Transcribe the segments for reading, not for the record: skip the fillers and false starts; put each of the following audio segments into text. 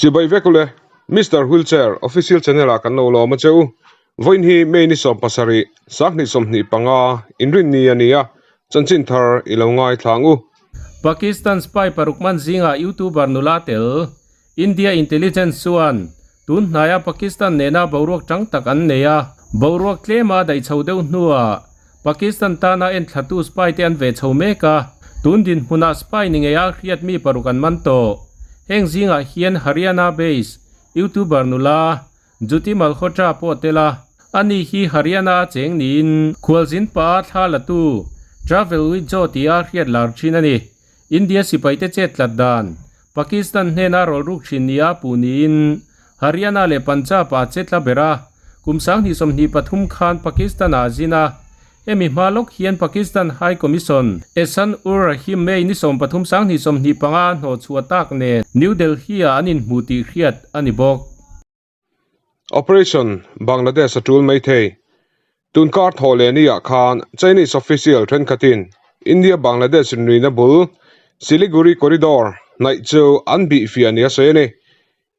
Chibai vek ule, Mister Wheelchair Official Channel ah kan lo lawm a che u. Vawiin hi May ni 17, sanghnih 25, inrinni a ni a, chanchin thar i lo ngaithla ang u. Pakistan spy paruk man zingah YouTuber nula tel India intelligence chuan tun hnaia Pakistan nena boruak tang tak an nei a, boruak tlema daih chho deuh hnuah Pakistan tana enthlatu spy te an ve chho mek a, tun dinhmunah spy ni ngeia hriat mi paruk an man tawh. Heng zingah hian Haryana base YouTuber nula Jyoti Malhotra pawh tel a, ani hi Haryana a cheng niin khualzin pa thla latu Travel with Joe tia hriat lar thin a ni. India sipaite chet tlat dan, Pakistan hnena rawlruk thin nia puh niin Haryana leh Punjab ah che tla ber a, kum 2023 khan Pakistan ah a zin a. Hemi hma lawk hian Pakistan High Commission, Ehsan Ur Rahim May ni 13 2025 a hnawh chhuah tak nen New Delhi ah an inhmu tih hriat a ni bawk. Operation Bangladesh a tul mai thei. Tunkar thawh leh ni ah khan Chinese official thenkhatin India Bangladesh inrina bul Siliguri Corridor hnaih chu an bih fiah ni a sawi a ni.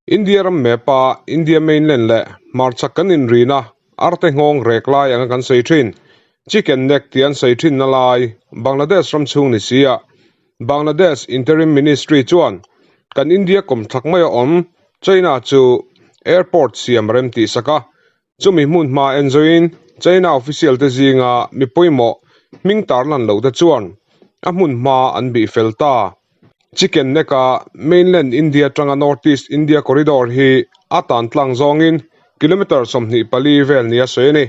India ram map a India mainland leh hmarchhak kan inrina arte nghawng rek lai anga kan sawi thin. Chicken neck tih an sawi thinna lai Bangladesh ram chhung ni si a Bangladesh Interim Ministry chuan kan India kawmthak mai a awm China chu airport siam rem tih sak a, chumi hmun hma en zawin China official te zinga mi pawimawh hming tarlan loh te chuan a hmun hma an bih fel ta. Chicken Neck a mainland India atanga North East India corridor hi a tan tlang zawngin kilometre 24 vel nia sawi a ni.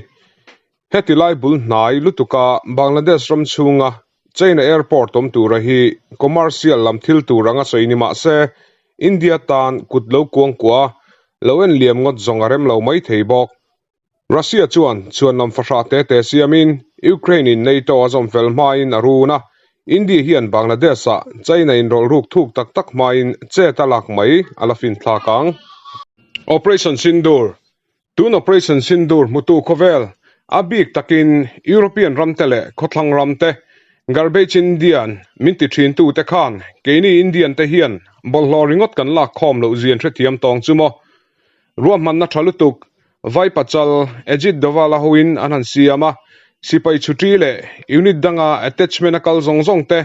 Heti lai bul hnai lutuka Bangladesh ram chhunga China airport awm tura hi commercial lam thil tur anga sawi ni mah se, India tan kut lo kuang kuah a, lo en liam ngawt zawng a rem lo mai thei bawk. Russia chuan chhuan lam fahrah te te siamin Ukraine in NATO a zawm fel hmain a run a, India hian Bangladesh ah China inrawlh ruk thuk tak tak hmain chet a lak mai a la finthlak ang. Operation Sindoor Tun Operation Sindoor hmutu khawvel, a bik takin European ramte leh khawthlang ramte, Garbage Indian min ti thintute khan keini Indian te hian bawlhhlawh ringawt kan lak khawm loh zian hrethiam tawng chu maw? Ruahmanna tha lutuk, Vai Pachal, Ajit Doval a hoin an han siam a, sipai chhuṭi leh unit danga attachment a kal zawng zawng te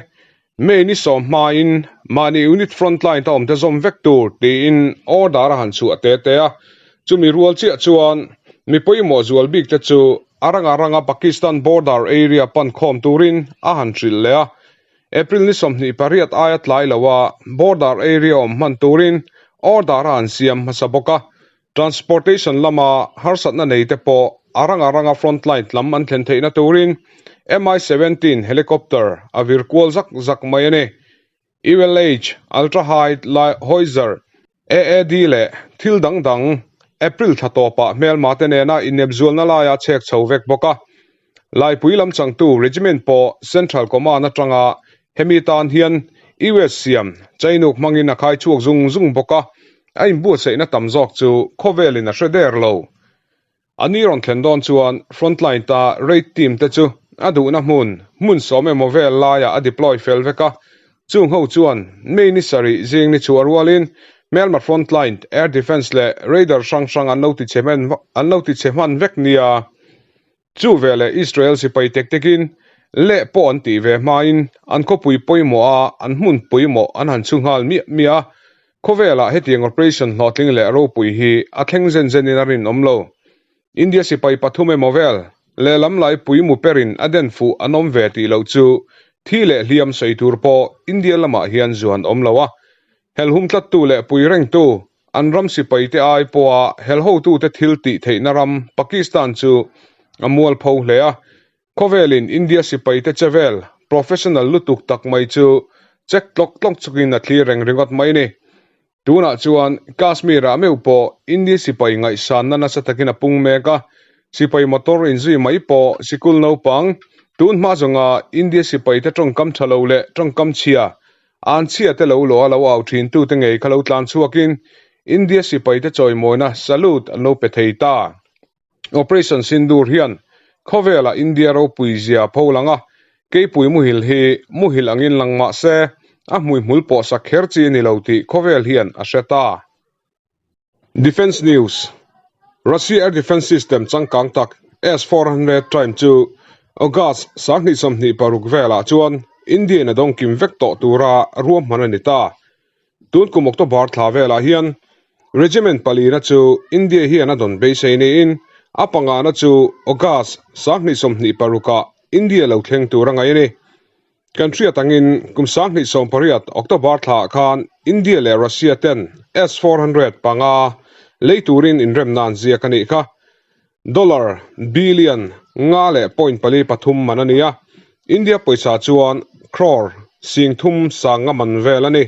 May ni sawm hmain mahni unit frontline ta awmte zawm vek tur tiin order a han chhuah te te a, chumi rual chiah chuan mi pawimawh zual bik te chu a ranga ranga Pakistan border area pan khawm turin a han hrilh leh a, April ni 28 aia tlai loa border area awm hman turin order a han siam hmasa bawk a, Transportation lama harsatna nei te pawh a ranga ranga frontline lam an thlen theihna turin Mi-17 helicopter a vir kual zak zak mai a ni. ULH, Ultra High Howitzer, AAD leh thil dang dang April thla tawpah hmelma te nena inepzualna laia chhek chho vek bawk a. Laipui lam changtu regiment pawh Central Command atanga hemi tan hian US siam Chainuk hmangin a khai chhuak zung zung bawk a. A inbuatsaihna tam zawk chu khawvelin a hre der lo. A ni rawn thlen dawn chuan frontline ta raid team te chu a duhna hmun, hmun sawm emaw vel laiah a deploy fel vek a. Chung ho chuan May ni sarih zing ni chhuah rualin hmelma frontline, air defence leh radar hrang hrang an lo ti chhe an lo ti chhe hman vek nia. Chu veleh Israel sipai tek tekin leh pawh an tih ve hmain an khawpui pawimawh a an hmun pawimawh an han chhu nghal miah miah a, khawvelah hetiang operation hlawhtling leh ropui hi a thleng zen zenin a rinawm lo. India sipai pathum emaw vel lehlam laipui mu perin a den fuh an awm ve tih loh chu thi leh hliam sawi tur pawh India lamah hian zuan awm lo a, Helhum tlattu leh pui rengtu, an ram sipaite ai pawha helhotute thil tih theihna ram Pakistan chu a mualpho hle a. Khawvelin India sipaite che vel professional lutuk tak mai chu check tlawk tlawk chungin a thlir reng ringawt mai ni. Tunah chuan Kashmir-ah meuh pawh India sipai ngaihsanna nasa takin a pung mek a, sipai motor inzui mai pawh sikul naupang tun hma zawnga India sipaite tawngkam tha lo leh tawngkam chhia An chhia te lo lawh a lo au thin tu te ngei kha lo tlan chhuak in India sipai te chawimawina salute an lo pe thei ta. Operation Sindoor hian khawvel ah India ropui zia pho lang a, keipui muhil hi muhil angin lang mah se a hmuihmul pawh sak kher chi a ni lo tih khawvel hian a hre ta. Defence News, Russia Air Defence System changkang tak S-400 Triumph chu August 2026 velah chuan India-in a dawng kim vek tawh tura ruahman a ni ta. Tun kum October thla velah hian Regiment palina chu India hian a dawn beisei niin a pangana chu August 2026-ah India lo thleng tur a ngaih a ni. Kan hriat angin kum 2018 October thlaah khan India leh Russia ten S-400 panga lei turin inremna an ziak a nih kha. Dollar billion nga leh point pali pathum man a ni a, India pawisa chuan crore sing thum sang nga man vel a ni.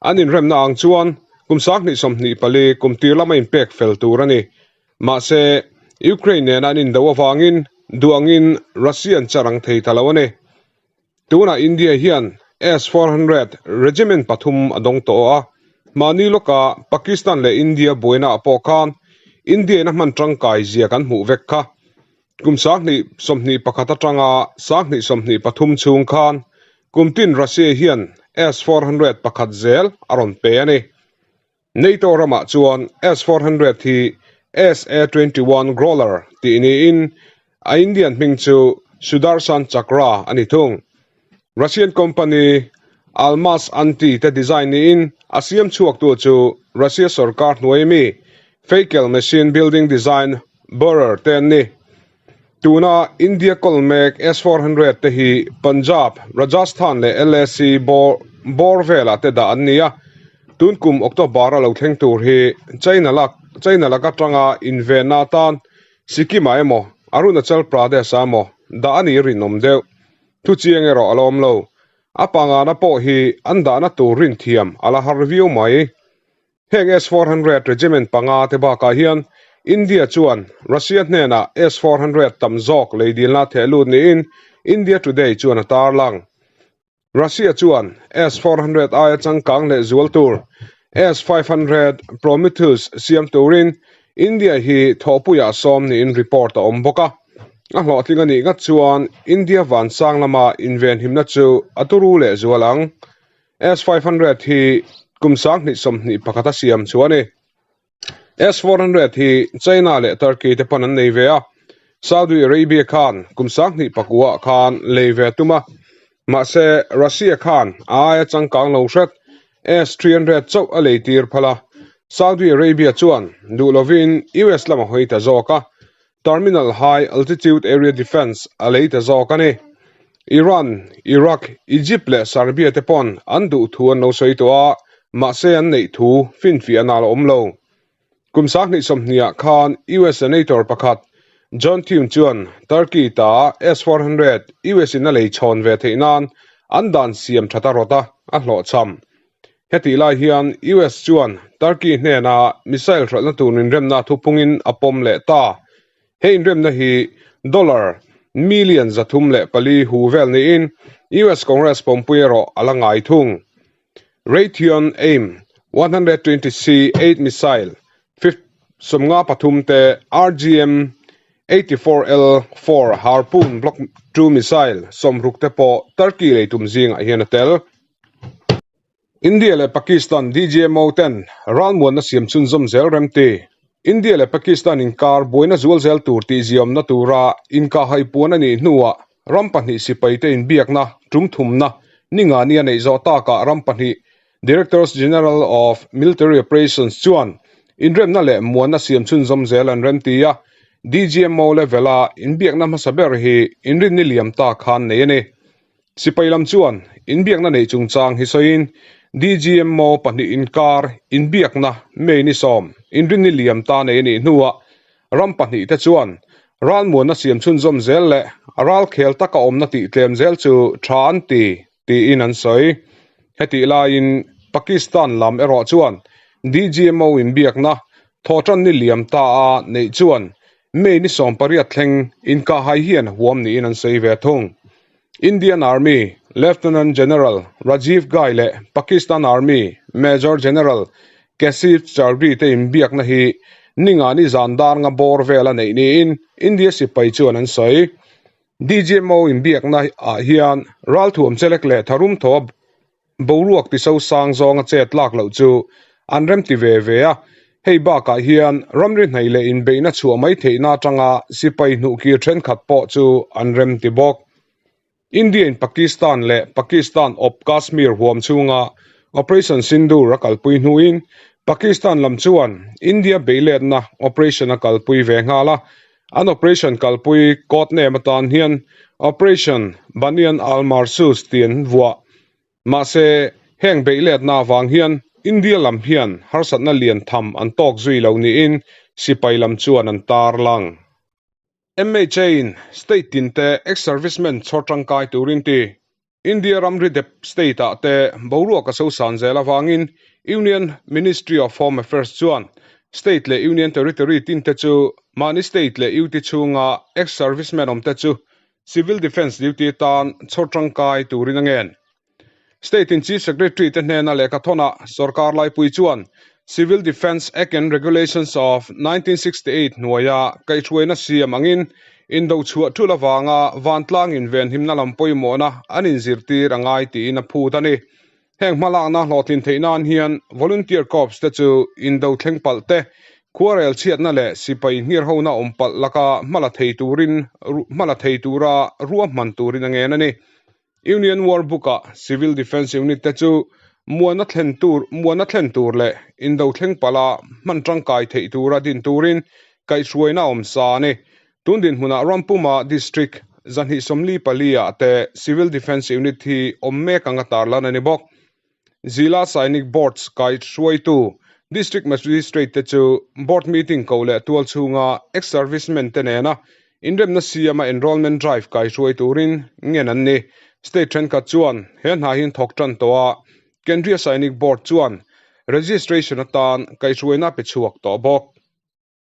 An inremna ang chuan kum 2024 kum tir lama inpek fel tur a ni. Mahse, Ukraine nena an indo avangin duh angin Russia an char ang thei ta lo a ni. Tunah India hian S-400 regiment pathum a dawng tawh a, mahni lawka Pakistan leh India buaina ah pawh khan India in a hman tangkai zia kan hmuh vek kha. Kum 2021 atanga 2023 chhung khan kum tin Russia hian S-400 pakhat zel a rawn pe a ni. NATO ramah chuan S-400 hi SA-21 Growler tih niin a Indian hming chu Sudarshan Chakra a ni thung. Russian company Almaz Anti te design niin a siam chhuaktu chu Russia sorkar hnuai mi Feikel Machine Building Design Bureau te an ni. Tuna India kawl mek S-400 te hi Punjab, Rajasthan leh LAC bawr velah te dah an ni a. Tun kum October a lo thleng tur hi China lak China lak atanga invenna atan Sikkim-ah emaw Arunachal Pradesh-ah emaw dah a nih rinawm deuh. Thu chiang erawh a la awm lo. A pangana pawh hi an dahna tur rinthiam a la har viau mai. Heng S-400 regiment panga te bakah hian India chuan Russia hnenah S-400 tam zawk lei dilna theh lut niin India Today chuan a tarlang. Russia chuan S-400 aia changkang leh zual tur S-500 Prometheus siam turin India hi thawhpuiah sawm niin report a awm bawk a. A hlawhtling a nih ngat chuan India vansang lama invenhimna chu a turu leh zual ang. S-500 hi kum 2021 a siam chu a ni. S-400 hi China leh Turkey te pawn an nei ve a, Saudi Arabia khan kum 2009 khan lei ve a tum a, mahse Russia khan a aia changkang lo hret S-300 chauh a lei tir phal a, Saudi Arabia chuan duh lovin US lam a hawi ta zawk a, Terminal High Altitude Area Defence a lei ta zawk a ni. Iran, Iraq, Egypt leh Serbia te pawn an duh thu an lo sawi tawh a, mahse an neih thu finfiah a nal a awm lo. Kum 2020 ah khan US Senator pakhat John Thune chuan Turkey ta S-400 US in a lei chhawn ve theih nan an dan siam that a rawt a, a hlawhchham. Hetih lai hian US chuan Turkey hnena missile hralhna tur inremna thupungin a pawm leh ta. He inremna hi dollar million 304 hu vel niin US Congress pawmpui erawh a la ngai thung. Raytheon AIM 120 C-8 missile 53 te RGM 84L-4 Harpoon Block 2 missile 60 te pawh Turkey lei tum zingah hian a tel. India leh Pakistan DGMO ten ralmuanna siam chhunzawm zel remti. India leh Pakistan inkar buaina zual zel tur tih ziawmna tura inkahhai puan a nih hnuah ram pahnih sipaite inbiakna tum thumna ningani a neih zawh takah ram pahnih Directors General of Military Operations chuan inremna leh muanna siam chhunzawm zel an remti a, DGMO level-a inbiakna hmasa ber hi inrinni liam ta khan nei a ni. Sipai lam chuan inbiakna nei chungchang hi sawiin DGMO pahnih inkar inbiakna May ni sawm inrinni liam ta nei a nih hnuah ram pahnih te chuan ralmuanna siam chhunzawm zel leh ralkhel taka awmna tih tlem zel chu tha an ti tiin an sawi. Hetih laiin Pakistan lam erawh chuan DGMO inbiakna thawhtanni liam ta a neih chuan May ni 18 thleng inkahhai hian huam niin an sawi ve thung. Indian Army Lieutenant General Rajiv Ghai leh Pakistan Army Major General Kashif Chaudhry te inbiakna hi ningani zan dar nga bawr vel a neih niin India sipai chuan an sawi. DGMO inbiakna ah hian ralthuam chelek leh tharum thaw a boruak tiso sang zawnga chet lak loh chu an remti ve ve a. Hei bakah hian ramri hnaih leh inbeihna chhuah mai theihna atanga sipai hnuhkir thenkhat pawh chu an rem ti bawk. India in Pakistan leh Pakistan awp Kashmir huam chhunga Operation Sindoor a kalpui hnuin Pakistan lam chuan India beiletna operation a kalpui ve nghal a. An operation kalpui code name atan hian Operation Bunyan Al Marsus tih an vuah. Mahse, heng beihletna avang hian India lam hian harsatna lian tham an tawk zui lo niin sipai lam chuan an tarlang. MHA-in state tinte ex-servicemen chhawr tangkai turin ti. India ramri dep state-ah te boruak a sosan zel avangin Union Ministry of Home Affairs chuan state leh Union Territory tinte chu mahni state leh UT chhunga ex-servicemen awmte chu Civil Defence duty tan chhawr tangkai turin a ngen. State in Chief Secretary te hnena lehkha thawnah sorkar laipui chuan Civil Defence Act and Regulations of 1968 hnuaia kaihhruaina siam angin indo chhuah thul avanga vantlang invenhimna lam pawimawhna an inzirtir a ngai tiin a phut a ni. Heng hmalakna hlawhtlin theih nan hian Volunteer Corps te chu indo thleng palh te, khuarel chhiatna leh sipai nghirhona awm palh laka hmala thei turin hmala thei tura ruahman turin a ngen a ni. Union War Book-ah Civil Defence Unit te chu muana thlen tur muana thlen tur leh indo thleng palha hman tangkai theih tura din turin kaihhruaina a awm sa a ni. Tun dinhmunah Rampuma District 244 ah te Civil Defence Unit hi awm mek anga tarlan a ni bawk. Zila Sainik Boards kai hruaitu District Magistrate te chu Board meeting ko leh tual chhunga ex-servicemen te nena inremna siama enrolment drive kai hruai turin ngen an ni. State thenkhat chuan he hna hi an thawk tan tawh a, Kendriya Sainik Board chuan registration atan kaihhruaina pe chhuak tawh bawk.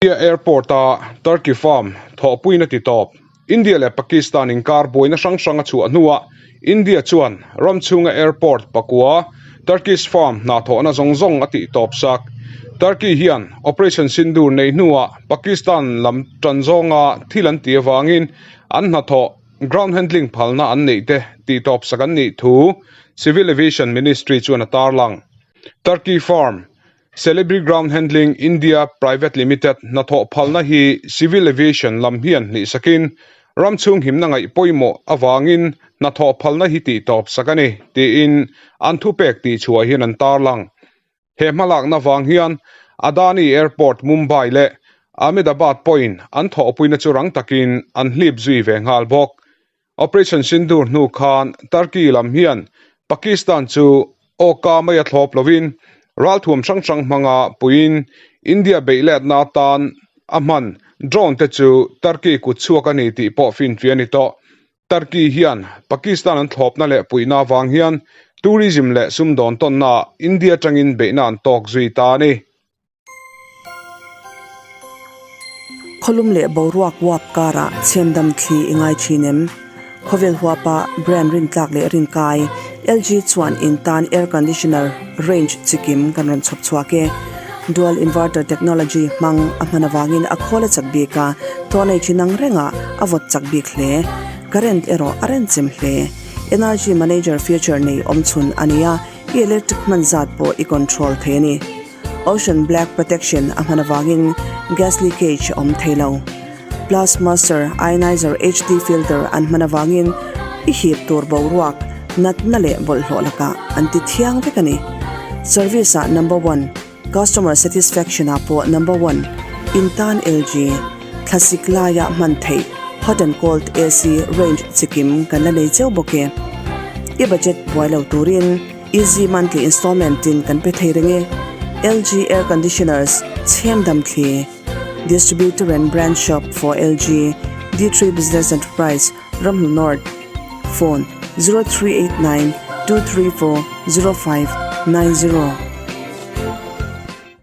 India Airport-a Turkey firm thawhpuiin a ti tawp. India leh Pakistan inkar buaina hrang hrang a chhuah hnuah India chuan ram chhunga airport pakua Turkish firm hna thawhna zawng zawng a tih tawp sak. Turkey hian Operation Sindoor nei hnuah Pakistan lam tan zawnga thil an tih avangin an hnathawh ground handling phalna an neih te tih tawp sak an nih thu Civil Aviation Ministry chuan a tarlang. Turkey firm Celebrity Ground Handling India Private Limited hnathawh phalna hi Civil Aviation lam hian hlihsakin ram chhung himna ngaih pawimawh avangin hnathawh phalna hi tihtawp sak a ni, tiin an thupek tihchhuah hian an tarlang. He hmalakna vang hian Adani Airport Mumbai leh Ahmedabad pawhin an thawhpuina chu rang takin an hlip zui ve nghal bawk. Operation Sindoor hnu khan Turkey lam hian Pakistan chu awka maia thlawp lovin ralthuam hrang hrang hmanga puiin India beihletna atan a hman drone te chu Turkey kut chhuak a ni tih pawh finfiah a ni tawh. Turkey hian Pakistan an thlawpna leh puihna avang hian tourism leh sumdawn tawnnaah India atangin beihna an tawk zui ta a ni. Khawlum leh boruak uap karah chhemdam thli i ngai thin em? Khawvel huapa brand rintlak leh rinkai LG chuan in tan air conditioner range chikim kan rawn chhawp chhuak e. Dual inverter technology hmang a hman avangin a khawl a chak bik a, tawh nei thin ang rengah a vawt chak bik hle. Current erawh a renchem hle. Energy manager feature nei awmchhun a ni a, i electric hman zat pawh i control thei a ni. Ocean Black Protection a hman avangin gas leakage a awm thei lo. Plus Master Ionizer HD Filter an hman avangin i hip tur boruak, natna leh bawlhhlawh lakah an ti thiang vek a ni. Service ah number one, Customer Satisfaction ah pawh number one, in tan LG, thlasik laia hman theih hot and cold AC range chikim kan la nei cheu bawk e. I budget buai lo turin. Easy monthly installment tin kan pe thei reng e. LG Air Conditioners, Chhem Dam Thli, Distributor and Branch Shop for LG, D3 Business Enterprise, Ramhnu North, Phone, 0389 234 0590.